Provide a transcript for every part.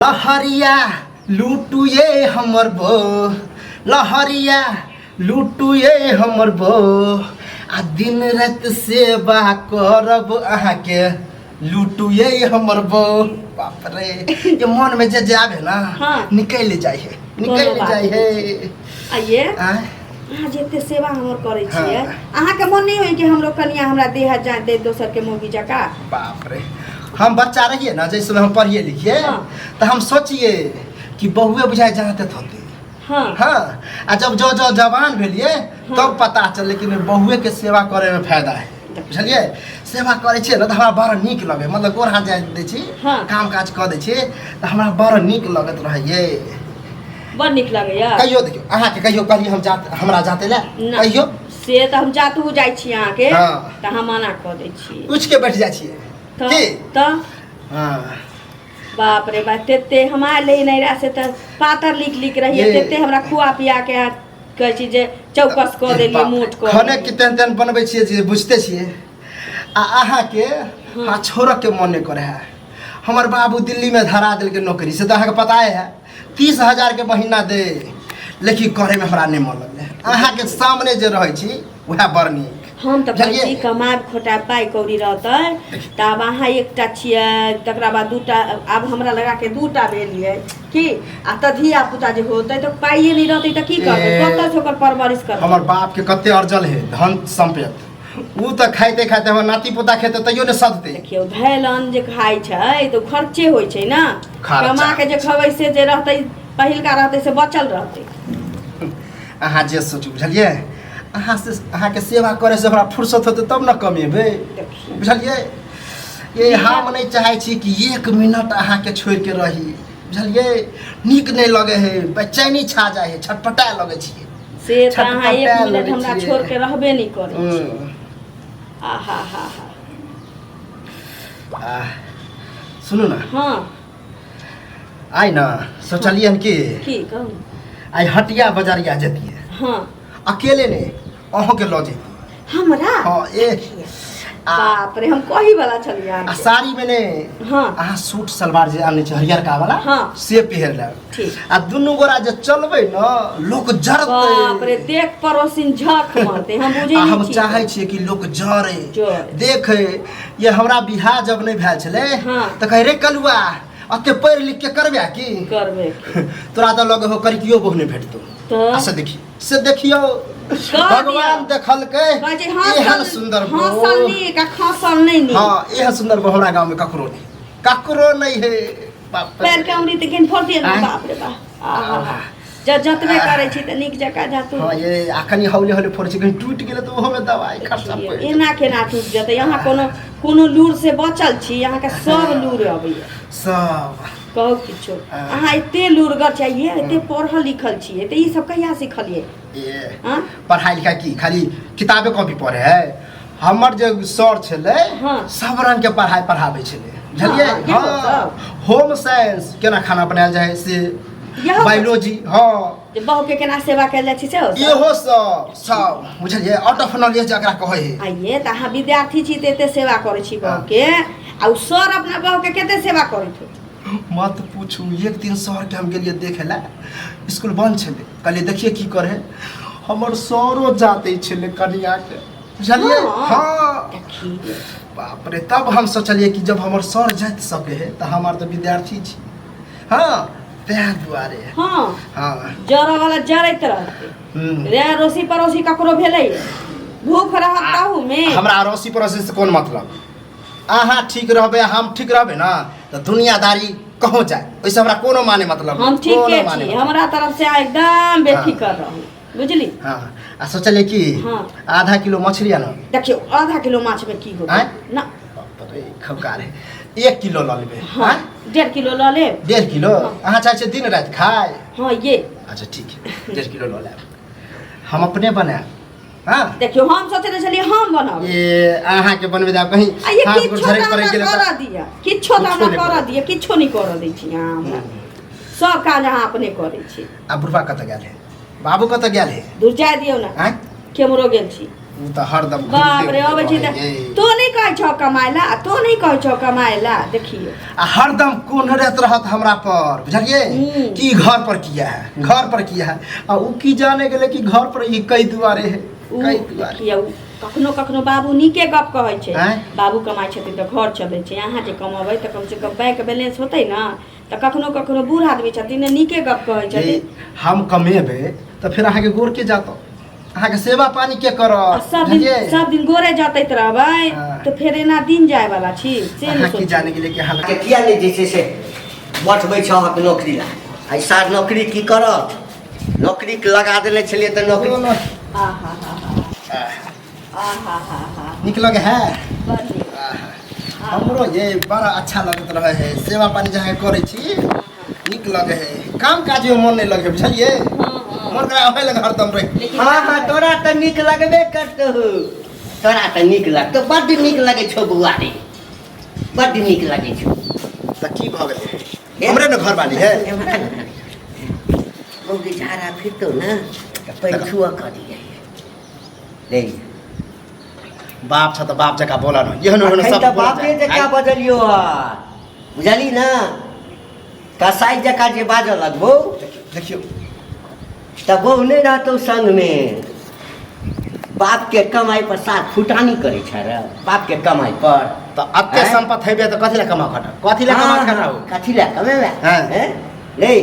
लहरिया लुटुए हमर बो, लहरिया लुटुए हमर बो, आ दिन राति सेवा करब अहाँके, लुटुए हमर बो। बाप रे, ये मन में जे जे आबे ना निकलि जाइ है, निकलि बात जाइ है। आइए आँय? अहाँ जते सेवा हमर करै छियै, अहाँके मन नहि होय कि हमरो कनिया हमरा देह जाय दे दोसर के मौगी जकाँ? बाप रे, हम बच्चा रहिए ना, जैसे हम पढ़िए लिखिए तो हम सोचिए कि बहुए बुझाए जाते होते। हाँ, आ जब जो जो जवान भेलिए तब पता चले कि नहीं, बहुए के सेवा करे में फायदा है, बुझलिए? सेवा करै छियै ने तऽ हमरा बड़ नीक लगै, मतलब गोर हाथ जाय दै छी, काम काज कऽ दै छी तऽ हमरा बड़ नीक लगैत रहैए। बड़ नीक लगैया। कहियो देखियौ अहाँके, कहियो कहलियै हम जात हमरा जाते लए? ना। कहियो? से तऽ हम जातहु जाइ छी अहाँके तऽ हम मना कऽ दै छी। उठि के बैठ जाइ छियै। तऽ की? तऽ हँ। बाप रे बाप, तेते हम आयल रही नैरा से तऽ पातर लिख लिख रहियै, ये। तेते हमरा खुआ पिया के अहाँ कहै छी जे चौकस कऽ देलियै, मोट कऽ खाने देलियै। के तेहन तेहन बनबै छियै जे बुझिते छियै। आ अहाँके आ छोड़ऽ के मन नहि करै है। हमर बाबू दिल्लीमे धरा देलकै नौकरी, से तऽ अहाँके पता है, 30,000 के महीना दे, लेकिन करैमे हमरा नहि मन लगलै। अहाँके सामने जे रहै छी वएह बड़ नीक। हम तऽ कहै बुझलियै? छी कमायब खोटायब पाइ कौड़ी रहतै तऽ आब अहाँ एकटा छियै, तकरा बाद दूटा, आब हमरा लगाके दूटा भेल यै की, आ तऽ धिया पुता जे होतै तऽ पाइए नहि रहतै तऽ की करबै? ए, कतऽ से ओकर परवरिश करबै? हमर बाप के कते अर्जल है धन सम्पत्ति, उ तऽ खाइते खाइते हमर नाती पोता खेतै तैयो नहि सधतै। देखियौ, धैल अन्न जे खाइ छै तऽ ओ खर्चे होइ छै ने। खर्चा। कमा के जे खबै से जे रहतै, पहिलका रहतै से बचल रहतै। अहाँ जे सोचू, बुझलियै? अहाँ से अहाँके सेवा करे से हमरा फुर्सत होतै तब ने कमेबै। देखियौ। बुझलियै, ये हम नहि चाहै छी कि एक मिनट अहाँके छोड़ि के रही, बुझलियै? नीक नहि लगै है, बेचैनी छा जाइ है, छटपटाए लगै छियै। से तऽ अहाँ एक छटपटाए मिनट लगै हमरा छियै। छोड़ के रहबे नहि करै छी। आहा हा हा। आह, सुनू ने। हँ। आइ ने सोचलियै हन कि की कहू? आइ हटिया बजरिया जतियै। अकेले ने, अहूँके लऽ जैतियै। हमरा? हँ, ए आ बाप रे, हम कही वाला छलियै आ अहाँके। साड़ी में ने अहाँ सूट सलवार जे आनै छै हरियरका वाला से पहिर लेब। आ दुनू गोरा जे चलबै ने, लोक जरतै। बाप रे, देख पड़ोसिन झक मारतै, हम बुझै आ नहि हम छी। चाहै छियै कि लोक जरे, जरे। देखै। ये हमरा बियाह जब नहि भेल छलै तऽ कहै रे कलुआ, एते पढ़ि लिख के करबे की? करबे की? तोरा तऽ लगे हो करिकियो बहु नहि भेटतौ। तऽ आ से देखी, से देखियौ, कह भगवान दियौ। देखलकै, कहै छै हँसल, एहन सुन्दर हँसल बहु। नीक आ खसल नहि नीक। हँ, एहन सुन्दर बहु हमरा गाँव में ककरो नहि, ककरो नहि है। बाप रे। पैर के उंगली तऽ घिन फोड़ दिए। आँय? बाप रे बाप, आहा, जब जतबे करै छी तऽ नीक जकाँ जातू। हँ, ये आ कनि हौले हौले फोड़ै छै, कहीं टूटि गेलै तऽ ओहोमे दवाइ खर्चा पड़ि जेतै। एना केना टूटि जेतै? अहाँ कोनो कोनो लूर से बचल छी? अहाँके सब लूर अबैया। सब। कहू किछो। अहाँ एते लूरगर छियै, एते पढ़ल लिखल छियै, तऽ ई सब कहिया सिखलियै? ये हाँ? पढ़ाई लिखाई की खाली किताबे कॉपी पढ़े है? हमर जे सर छलै सब रंग के पढ़ाई पढ़ाबै छलै, बुझलियै? हाँ, इहो सब। होम साइंस, केना खाना बनायल जाइ से, इहो सब। बायोलॉजी, हँ। जे बहू के केना सेवा कयल जाइ छै सेहो सब? इहो सब सब, बुझलियै? आउट ऑफ नॉलेज जकरा कहै है। आइए तऽ अहाँ विद्यार्थी छी तऽ एते सेवा करै छी बहू के, आ उ सर अपना बहू के कते सेवा करैत होत? मत पूछू। एक दिन सर के हम गेलियै देखे ला, स्कूल बंद छलै, कहलियै देखिए की करे। हमर सरो जाते छलै कनिया के, बुझलियै? हाँ। हाँ। देखिए। बाप रे, तब हम सोचलियै कि जब हमर सर जाति सके है तऽ हम आर तऽ विद्यार्थी छी। हाँ, तैं दुआरे। हाँ। जरऽ वाला जरैत रहतै। रे अड़ोसी पड़ोसी ककरो भेलै भूख रहत ताहू में। हमरा अड़ोसी पड़ोसी से कोन मतलब? अहाँ ठीक रहबै, हम ठीक रहबै ने तऽ दुनियादारी कहूँ जाय, ओहिसँ हमरा कोनो माने मतलब हम नहि, ठीके कोनो माने छी। मतलब। हमरा तरफ से अहाँ एकदम बेफिकर रहू, बुझली? हाँ, आ सोचलियै कि आधा किलो मछली आनब। देखियौ, आधा किलो माछ में की होतै? आँय? ना। बाप रे, खौकार है। 1 किलो लऽ लेबै। हाँ। आँय? 1.5 किलो लऽ लेब। 1.5 किलो? हाँ। अहाँ चाहै छियै दिन राति खाय? हाँ, ये। अच्छा ठीक है, 1.5 किलो लऽ लेब, हम अपने बनायब। हाँ। देखियौ, हम सोचने छलियै हम बनाब। ये अहाँके बनबै देब कहीं आ ये हाथ गोड़ किछो तऽ झड़कि पड़ि हमरा गेलै तऽ करऽ दिअ, किछो तऽ किछो हमरा नहि करऽ करऽ। दिअ। किछो नहि करऽ दै छी अहाँ हमरा, सब काज अहाँ अपने करै छी। आ बुढ़बा कतऽ गेल है? बाबू कतऽ गेल है? दूर जाय दियौ ने। आँय? केम्हरो गेल छी। उ तऽ हरदम बाप घूमिते रे अबै छै रहै तऽ ये। तो नहि कहै छौ कमाय ला आ तो नहि कहै छौ कमाय ला देखियौ आ हरदम कोनरैत रहत हमरा पर बुझलियै कि घर पर किया है घर पर किया है आ उ की जाने गेलै कि घर पर ई कई दुआरे है उ कई दुआरे देखियौ कखनो कखनो बाबू नीके गप कहै छै आँय? बाबू कमाइ छथिन तऽ घर चलै छै अहाँ जे कमेबै तऽ कमसँ कम बैंक बैलेंस होतै ने तऽ कखनो कखनो बूढ़ आदमी छथिन ने नीके गप कहै जे छथिन हम कमेबै तऽ फेर अहाँके गोर के जातो अहाँके सेवा पानी के आ करत सब दिन बुझलियै सब दिन गोरे जतैत रहबै हाँ। तऽ फेर एना दिन जाय वाला छी से नहि अहाँ की सोचू। जाने गेलियै कि अहाँ के किया नहि जे छै से पठबै छहक नौकरी ला आ सार नौकरी की करत नौकरी लगा देने छलियै तऽ नौकरी आहा हा हा आहा हा हा नीक लगे है बड़ नीक हमरो ये बड़ा अच्छा लगैत रहे है सेवा पानी जहाँ करै छी नीक लगे है काम काज में मन नहीं लगे बुझलियै मन करे अबै लगे हरदम रही लेकिन हँ हँ तोरा तऽ नीक लगबे करतौ तोरा तऽ नीक लगतौ बड्ड नीक लगै छौ बौआ रे बड्ड नीक लगै छौ तऽ की भऽ गेलै हमरे ने घर वाली है बौगी झाड़ा फिरतौ ने तऽ पैर छुअ करियै ले बाप छ तऽ बाप जकाँ बोला न एहन ओहन अखन सब तऽ बोलऽ बापे जाइ। जकाँ बजलियौ हँ बुझली ने कसाई जकाँ जे बाजऽ लगबौ देखियौ तऽ बहु नहि रहतौ संगमे बापके कमाइ पर साथ फुटानी करै छै रे बापके कमाइ पर तऽ अते आँय? सम्पत्ति हेबे तऽ कथी लए कमा खटा कथी लए कमा खटा हो कथी लए कमेबै हाँ। हैं? रे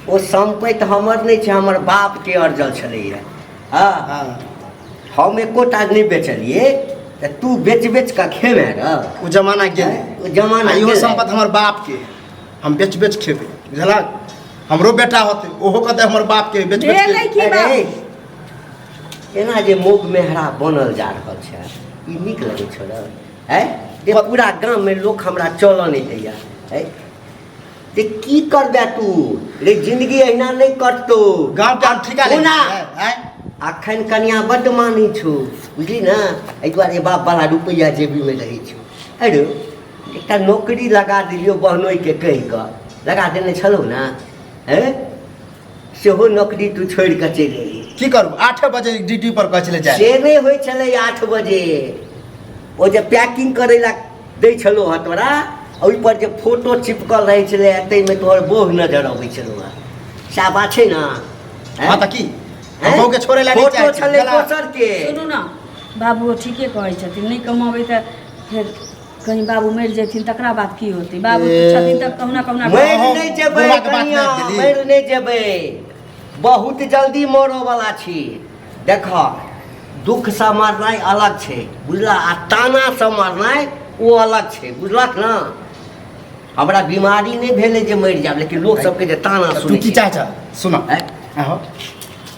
ओ सम्पत्ति हमर नहि छै हमर बापके अर्जल छलैए हँ हाँ हम एकोटा नहि बेचलियै तऽ तू बेच बेच कऽ खेमे र ओ जमाना गेलै ओ जमाना आ इहो गेलै। सम्पत्ति हमर बापके हम बेच बेच खेबै बुझलक हमरो बेटा होतै ओहो कहतै हमर बापके बेच बेच भेलै के की अरे, बाबू एना जे मौग मेहरा बनल जा रहल छै ई नीक लगै छौ र आँय जे पूरा गाममे लोक हमरा चलऽ नहि दैया आँय जे की करबे तू रे जिंदगी अहिना नहि कटतौ गाँव के हम ठिका ले ओना आँय अखन कनिया बड्ड मानै छौ बुझली ने एहि दुआरे बापवला रुपैआ जेबीमे रहै छौ अरे एकटा नौकरी लगा देलियौ बहनोइके कहि कऽ लगा देने छलहुँ ने हैं सेहो नौकरी तू छोड़ि कऽ चलि एली की करू 8 बजे ड्यूटी पर कहै छलै जाय से नहि होइ छलै 8 बजे ओ जे पैकिंग करै लए दै छलहुँ हँ तोरा ओहिपर जे फोटो चिपकल रहै छलै ताहिमे तोहर बोह नजर अबै छलौ हँ सएह बात छै ने हँ तऽ की हम बहू के छोड़ै लए नहि फोटो चाहै छी छलै बुझलक? दोसर के सुनू ने बाबू ठीके कहै छथिन नहि कमाबै तऽ फेर कहीं बाबू मरि जेथिन तकरा बाद की होतै बाबू ए। छथिन तऽ कहुना कहुना मरि अहूँ नहि जेबै बुढ़बा के बात कनिया नहि गेली। मरि नहि जेबै बहुत जल्दी मरऽ वाला छी देख दुखसँ मरनाइ अलग छै बुझला आ तानासँ मरनाइ ओ अलग छै बुझलक ने हमरा बीमारी नहि भेलै जे मरि जायब लेकिन लोक सबके जे ताना तू सुनै की छै चाहै छ सुन आँय? आहो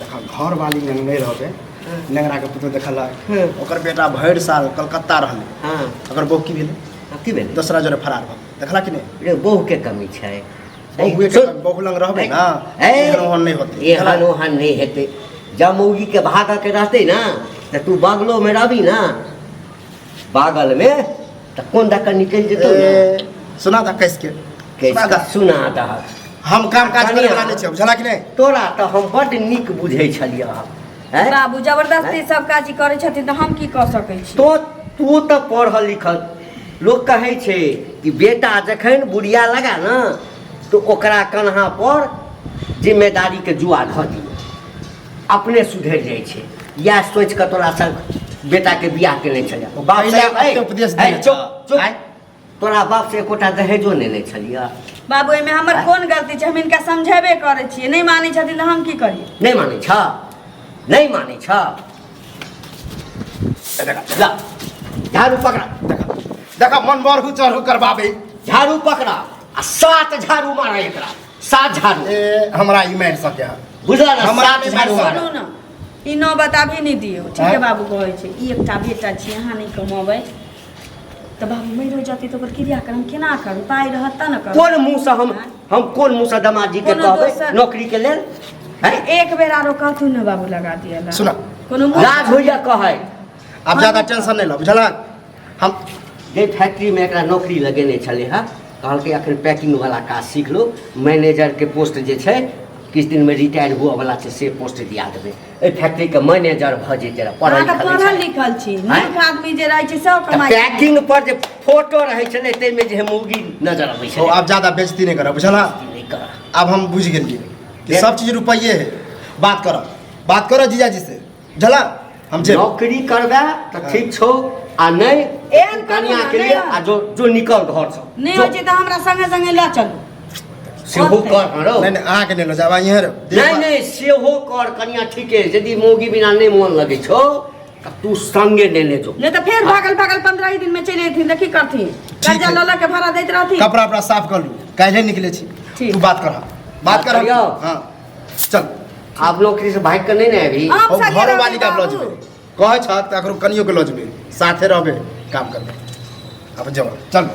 देखा घर वाली लग नहि रहबै नेंगरा के पुतोह देखलक ओकर बेटा भरि साल कलकत्ता रहलै हँ ओकर बहू की भेलै की भेलै दोसरा जोरे फरार भऽ गेलै देखला कि नहि रे बहूके कमी छै बहुए के सुन। बहू लग रहबै ने ए, एहन ओहन नहि होतै एहन ओहन नहि हेतै जब मौगीके भागऽके रहतै ने तऽ तू बगलोमे रहबी ने बगलमे तऽ कोन दऽ कऽ निकलि जेतौ ने ए, सुना दा कस के कहि सुना दा कऽ सुना दहक हम काम काज करे वाला कनिया। नहि छियै बुझला कि नहि तोरा तऽ हम बड्ड नीक बुझै छलियह हैं? बाबू जबरदस्ती सब काज ई करै छथिन तऽ हम की कऽ सकै छी तो तू तऽ पढ़ल लिखल लोक कहै छै कि बेटा जखन बुढ़िया लगा ने तऽ ओकरा कन्हा पर जिम्मेदारीके जुआ धऽ दियौ अपने सुधरि जाइ छै इएह सोचि कऽ तोरा संग बेटाके बियाह केने छलियै बाप पहिले साहेब, एते उपदेश ऐ, देने चुप छह। चुप आँय? तोरा बाप से एकोटा दहेजो नहि लै छलियै बाबू एहिमे हमर कोन गलती छै हम हिनका समझेबे करै छियै नहि मानै छथिन तऽ हम की करियै नहि मानै छ नहि मानै छ ला झाड़ू पकड़ा देखा देखा मन बढ़ू चढ़ू करबाबे झाड़ू पकड़ा आ सात झाड़ू मारा एकरा सात झाड़ू ए हमरा ई मारि सके हन बुझल ने हमरा सात नहि झाड़ू मारि मारा सुनू ने ई नौबत अभी नहि दियौ ठीक है आँय? बाबू कहै छै ई एकटा बेटा छी अहाँ नहि कमेबै तऽ बाबू मरि जेतै तऽ ओकर क्रियाक्रम केना करू पाइ रहत तऽ ने करू कोन मुँहसँ हम हम कोन मुँहसँ दमाद जी के कोनो कहबै दोसर- नौकरी के लेल हैं? एक बेर आरो कहथुन ने बाबू लगा दिअ ला। सुना। कोनो मुँह लाज होइया कहै आब ज्यादा टेंशन नहि लो बुझलक हम जे फैक्ट्रीमे एकरा नौकरी लगेने छलै हँ कहलकै अखन पैकिंगवला काज सीख लो मैनेजरके पोस्ट जे छै किछु दिनमे रिटायर हुअ वला छै से पोस्ट दिया देबै एहि फैक्ट्रीके मैनेजर भऽ जेतै रहए पढ़ल अहाँ तऽ लिखल पढ़ल छै। लिखल छी आँय? मूर्ख आदमी जे रहै छै सब तऽ कमाइ छै। पैकिंग पर जे फोटो रहै छलै ताहिमे जे है मौगी नजर अबै ओ छलै आब ज्यादा बेइज्जती नहि करब बुझल नहि करऽ। आब हम बुझि गेलियै कि सब चीज रुपैए है। बात करब, बात करब जीजाजी से, बुझल? हम जे नौकरी करबे तऽ ठीक छौ आ नहि एहन करू कनिया ने, के लिए नहि। आ जो जो निकल घर से नहि जो होइ छै तऽ हमरा संगे संगे लऽ चलू। सेहो कर हँ रौ। नहीं नहीं, अहाँके नहि लऽ जायब, अहाँ इहे रहू। नहीं नहीं, सेहो कर कनिया ठीके, यदि मौगी बिना नहीं मोन लगे छौ तऽ तू संगे लेने जो। नहीं तऽ फेर भागल भागल 15 ही दिन में चलि अयथिन तऽ की करथिन? कर्जा है। लऽ लऽ के भाड़ा दैत रहथिन। कपड़ा उपड़ा साफ कर लू, काल्हि निकले छी। ठीक। तू बात कर, बात बात कर। करियौ। हाँ चल। आब नौकरी से भागि के नहीं ने अभी। हम ओ संगे घरो वाली रहबै के आब लऽ बाबू। जेबै, कहै छह तऽ ककरो कनियो के लऽ जेबै, साथे रहबै, काम करबै। अब जाओ, चल।